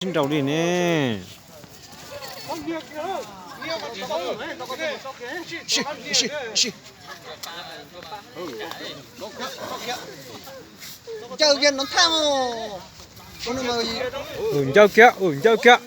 Sib nraus li ne. Ncaws kiag no thaj. Ua ncaws kiag, ua ncaws kiag.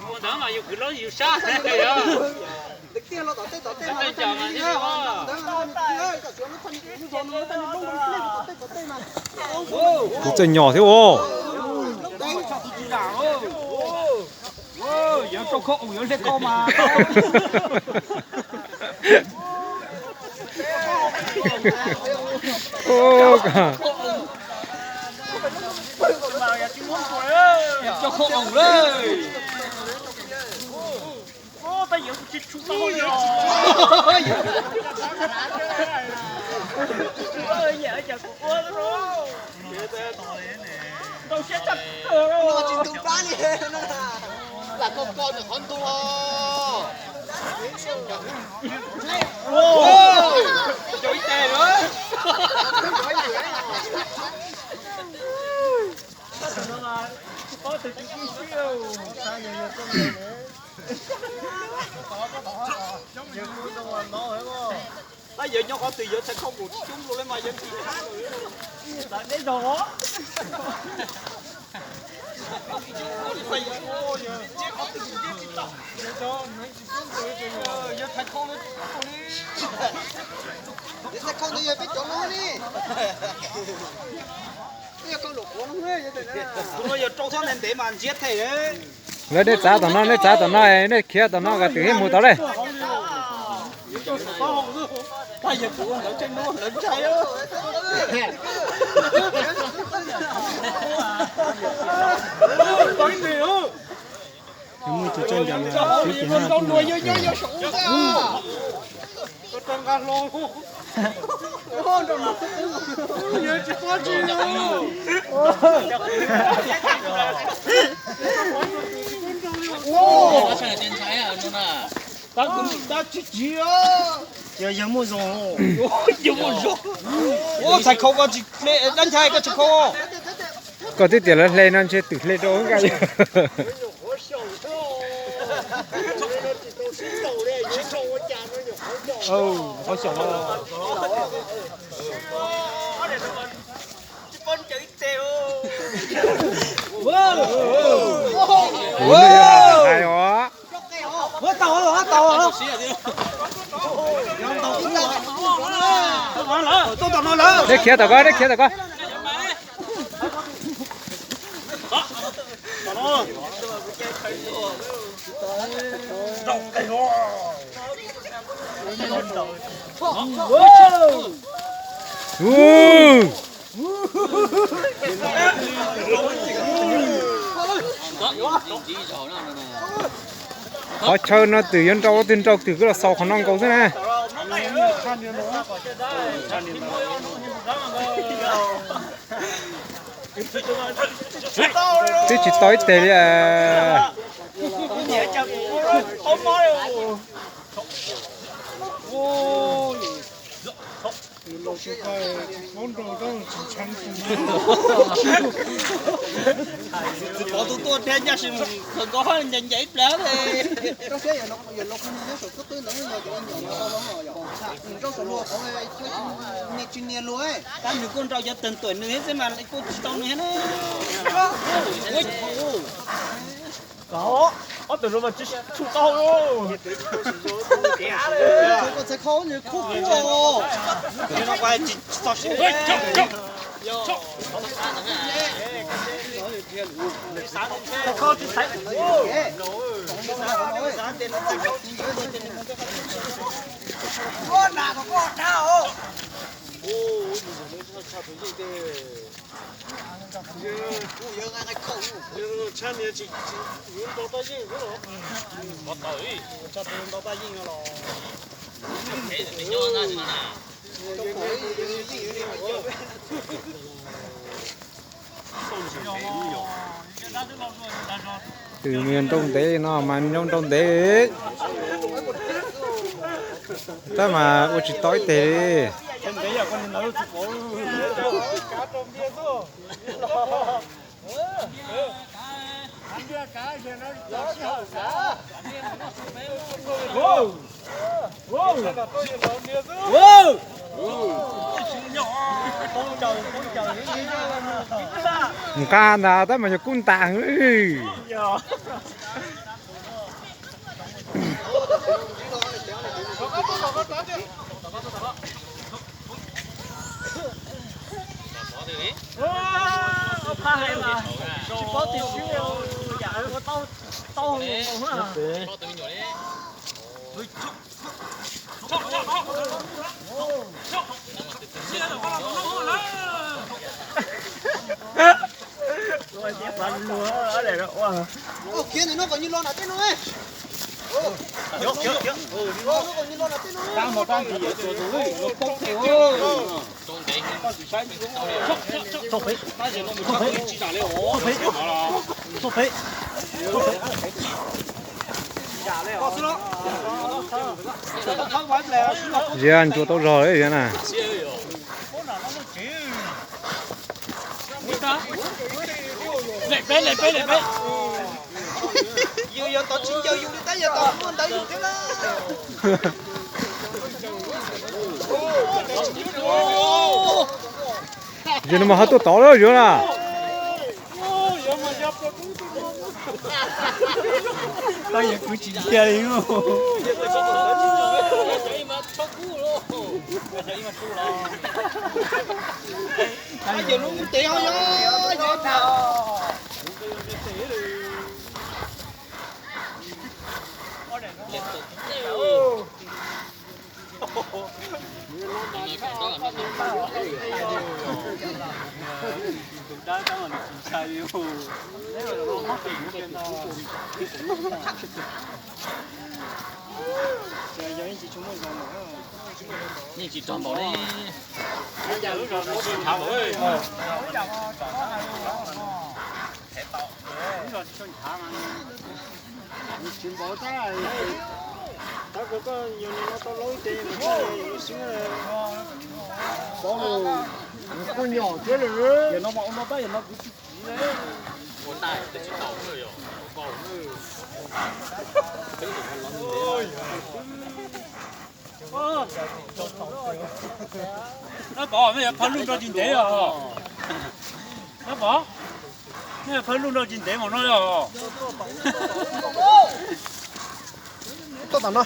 Ua ntawd mas yus kwv loob yus sab. Kuv txawj nyom thiab os. Yawg nyob qhov twg yawg txhais khau mus coob dua li mas yawg tsis tau. Yawg txhais khau ntawd yog peb cov no ne. Kuv no yog rau txhob ntev ntev mas ntsiab them. Lawv dej txav tom no, dej txav tom no, nej khiav tom no kom twm ib mus tau lawm. Muaj tus txawj ncaws mas twb tias Yawg muaj zoo, yawg muaj zoo. Txhais khau koj tsis hle, dab ntxhais koj tsis khau. Koj twb tias lawv hle no ntshe twm hle rau nkaus. Qhov xyaum no. Kuv no yog hais os. Dej khiav tom koj, dej khiav tom koj. Qhov chaw no twm yuav nrau, twb nrau twm kuj los xaus qhov no nkaus xwb na. Twb tsis tau ib teg li. Txiv Pov tus tuaj thiab ncaj si mus khawv nkaus ncaim ncaim ib plab. Rau siab yog los kuv nyob saum xub qwb ntawd los cov nyom los tau los yom. Rau saum luag qhov nias tsis nias luag, tab nws kuj nrau cov tawg tuam nws thiab xwb mas kuj tsis tau nws thiab na. Ob tug no mas tsis tshua tau. Txhais khau nws khuj khuj os. Tus nrau ntev no mas nrau ntev, tab mas ua tsis tau ib teg li. Nqa ntag tab mas yog kub ntas. Ziab ntsuas tau zog li ziab na. Yus yog tau tsis ncaws yus li tab yog tau muaj ntawd yus thiab na. Yus no mas ho tuaj tod lawm yus na. Koj yog kuv tsis cia li. Yeej tsis rog npaum li. Tsis npaum tab, tab koj yog no tau laub ib teg, yog no xwb. Paub lawm, koj nyom thiab lawm. Yog no mas ua no tab, yog no kuv tsis txiv li. Nab Pov, nej yuav phawj lub nrau tsis ntev os. Nab Pov, nej yuav phawj lub nrau tsis ntev mas no os. Tuaj tom no.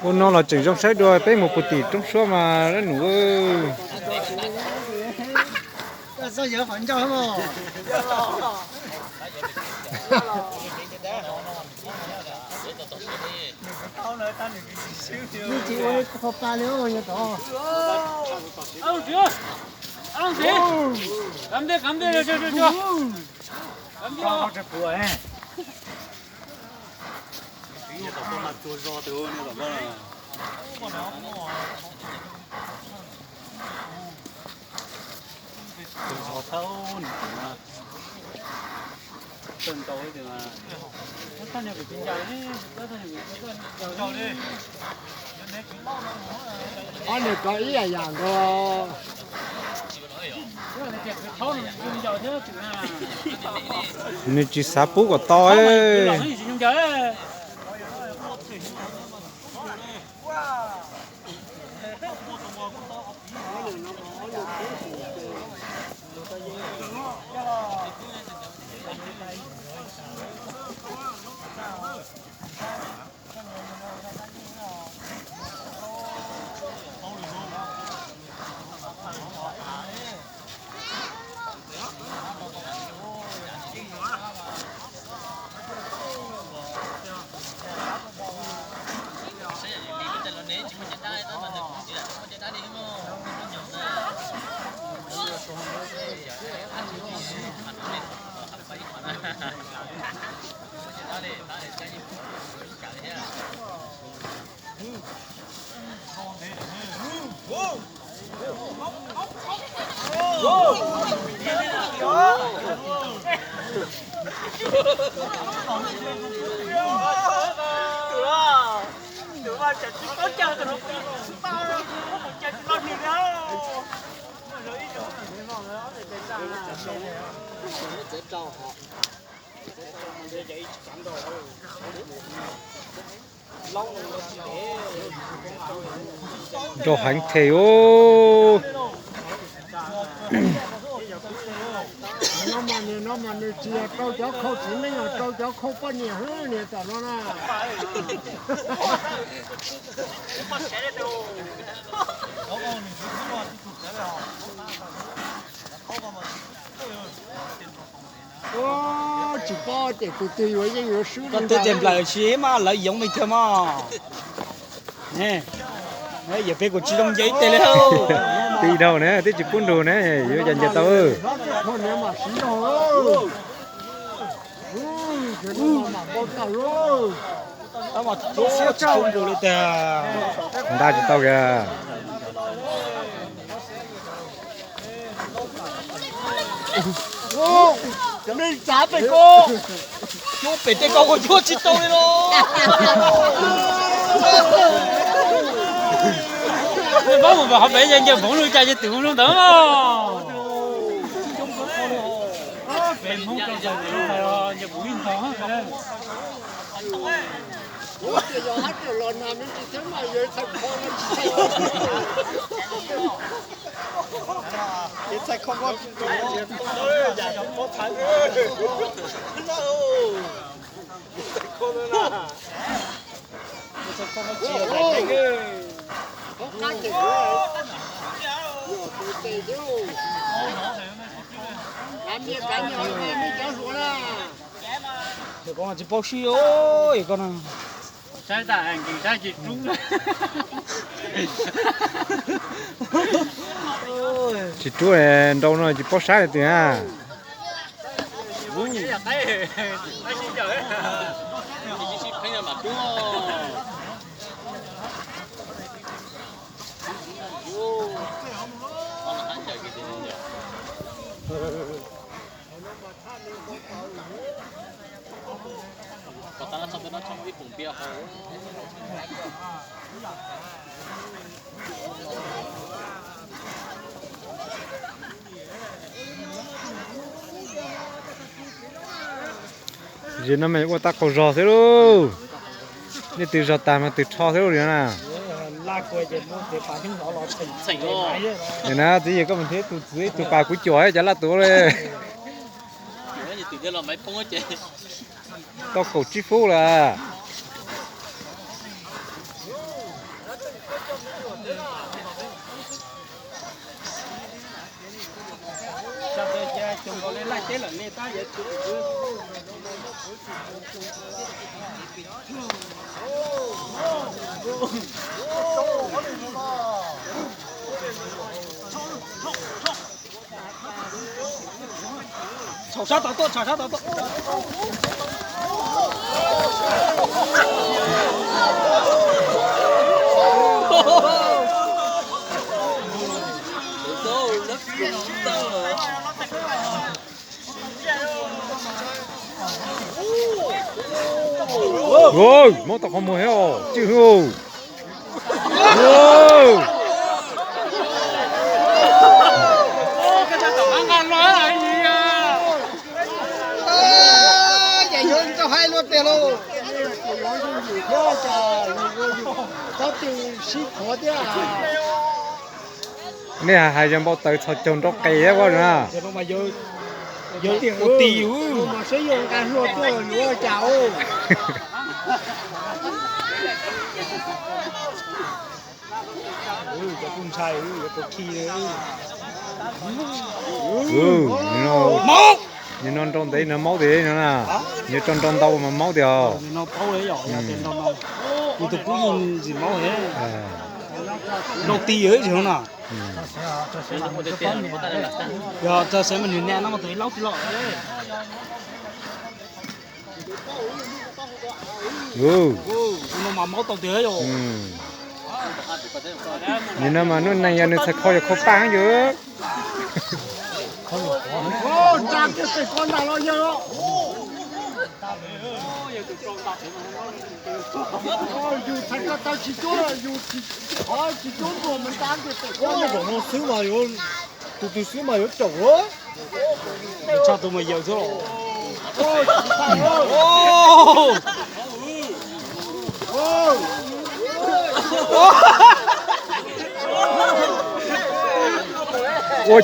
Ua no los tseem zoo saib dua, peb mus puag tim roob suab mas dab num. Tsis ua qho pa li os, yog tod. Kav ntiag, kav ntiag, kav ntiag. Ob nws kov ib yam yam nkaus. Nws tsis xav pub kom tau. Nrau heev thiab os. No mas nws tsis yog rau cov khau txiv neej, yog rau cov khau poj niam xwb niag tom no na. Tsis paub tias tus twg yuav yeej yuav swb. Koj twb tias nplawm tsis mas lawv yoov li thiab mog. Yawm peb kuj tsis zoo nce ib teg li. Tij dhau na, twb tsis pub nrug na, yuav cas nce tau. Nta tsis tau kiag. Cov nej tsav pem ko, cuab pem tej ko kuj cuab tsis tau li los. Nej paub mus pem qhov pem ces nce npoov lub cas ces twm mus lub ntawd. Pem Hmoob rau txawm nce npoov ib ntog. Ces yog hab tias los nag me ntsis thiab mas yog txhais kho no tsis txhais. Ces txhais kho no tsis txhais. Txhais kho no na. Tsis paub sib os, koj no. Saib tas nkees saib tsis rub. Tsis rub, nrau no tsis paub saib li twg na. Zim no mas ua tau qaug zog xwb lauj. Nej twg zog tag mas twg rho xwb lauj na. Nim na txiv yawg koj mus nrhiav tus txiv tus pas kuv cuam cov laj tuv li. Tau kaum tsib fub lawm. Tshau sab tom tuaj, tshau sab tom tuaj. Maub tau qhov muag thiab os, tswj hwv. Ces yuav rau hais luag tiag lauj. Tab tis sib qhuav thiab. Nej hais yog npau taws txhos caug nrau qes thiab na. Yog ua ti mas seb yog nqa hlua tuaj yuav cas. Cov kuj ntshai, cov kuj khi. Nim no nrau ntev no maub tiag no na. Nws tso nrau ntau mas maub tiag os. Nws no paub li yom, yog tias nrau no, nws tus kub yeej ntxim maub thiab. Nrau ti ib tsis no na. Yog txog xeev mas nws nag no mas tus ib laub tsis los. Tus no mas maub tau tiag yom. Nim no mas nuj neeg yog nws txhais kho yog kho paj heev yom. Yus txhais ko taw tsis cuab, yus tsis cuab ntuag mas nta ces pem ko. Zaum no xwb mas yuav, tus twg xwb mas yuav caum. Tshaj tus mas yawm xwb los. Ua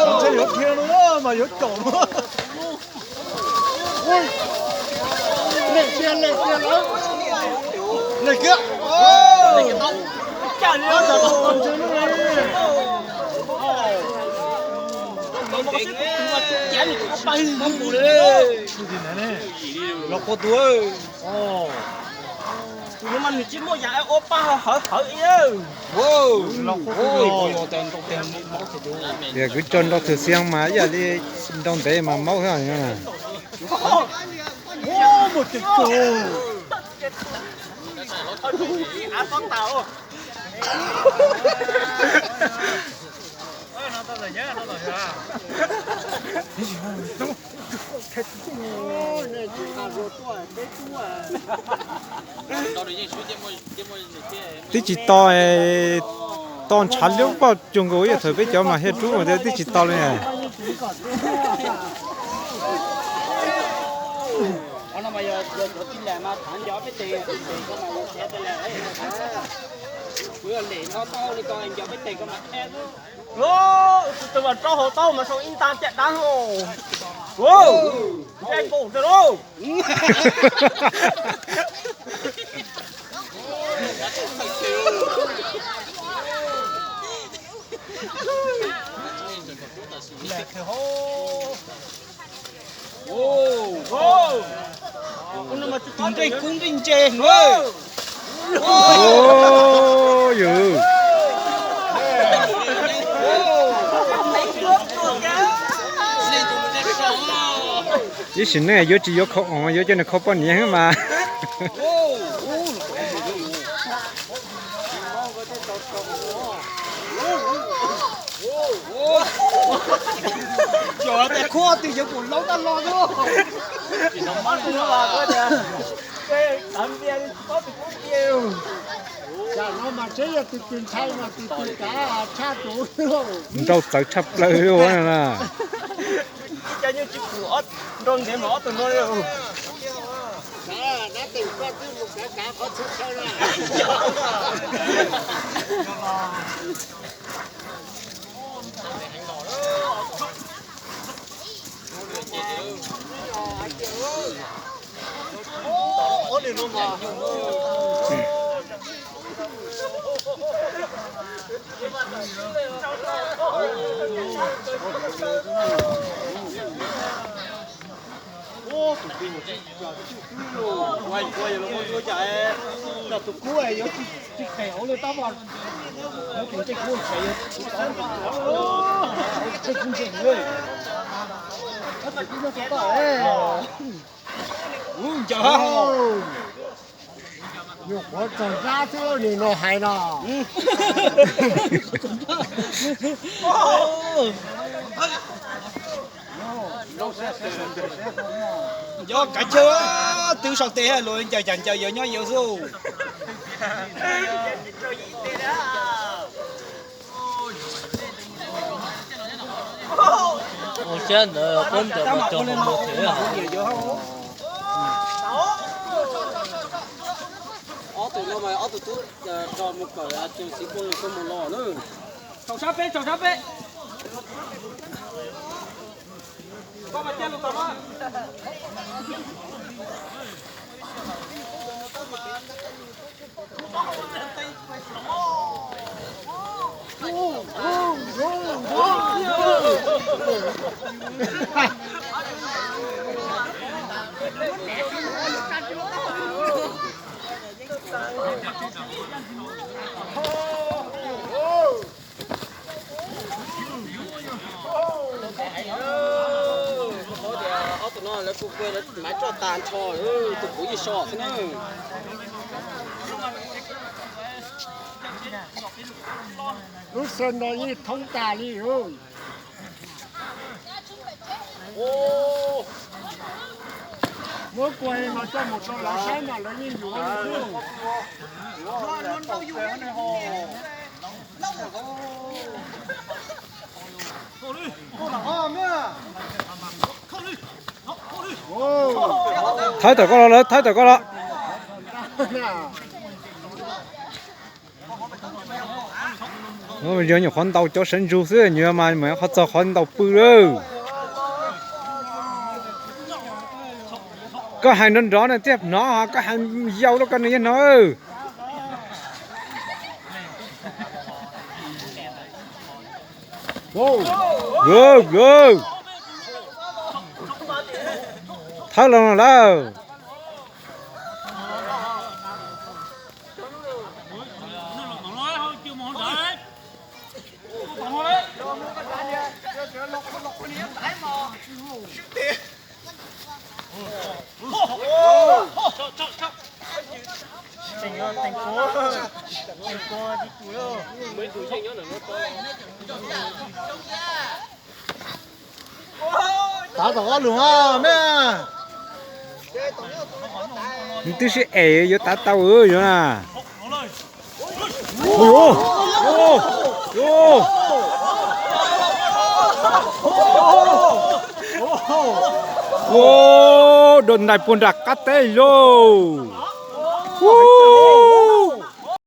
Ntshe yuav dhia no mas yuav caum no. Leg kiag. Los qua tus. Tus no mas nws tsis muaj yam ua paj hawv hawv ib. Tias kuv tso nrau thwm xiab mas ib yam li nrau ntev mas maub thiab. Twb tsis to, to ntshav liab voj cuag nkaus ib yam thaum peb cov mas hiaj rub mas twb tsis to li. Tus twg mas rau hauv taub mas sau ib nta caj dab hos. Ua, ncaij nkaus tiag lauj. Tus nqaij kub nqaij ntse na. Ib sim neej yuav tsis yuav khau oos, yuav coj nws khau poj niam xwb mas. Cov tes khuab twg yuav pum laub taj los xwb. Tam npias li tsis paub tus kub npias. Tam no mas seb yog tus twg ntshai mas tus twg kav tshaj tus. Nrau txawv tshaj plaws li ua na. Ib cov nyuj tsis pum nrau ntev mas ob tug no li. Tus kub yuav tsis qes hauv li tab mas, tus tej kub tsev yuav tsis tau, tej kub ntseeg, tus kub nyob tau. Nyuam qhuav txog zab xwb nim no hais no. Yog kav chaw twb sau tes luag ncaws cas ncaws yawg nyob yawg xwb. Ua siab ntawd puab ncaws mas cog mus mus thiab. Ob tug no mas ob tug tub rog mus kawm tus xiv pog no tuaj mus los na. Tsaum sab peb, tsaum sab peb. Koj mas cia lus tom no. Ob tug no lawv kuj kuj lawv maiv roj tas nrho, tus kuv yeej so xwb na. Lub xeev ntawd yeej thoob tas li. Muab kua mas coj mus rau lawv saib mas lawv yeej yuav li. Thawb tawm koj los, lawv thawb tawm koj los. Yog nyuam qhuav ntaus cov sawv ntsug xwb, nyuam mas mas qhov txog qhov ntaus pw lawm. Koj hais nrov nrov na thiaj hnov, koj hais yau rau koj nws yeej hnov. Thawb los lawm. Tav tom ob lus ha me. Nws twb sib es yuav tav tau yuav na. Ua, dua ntais puag nram qab teb lauj.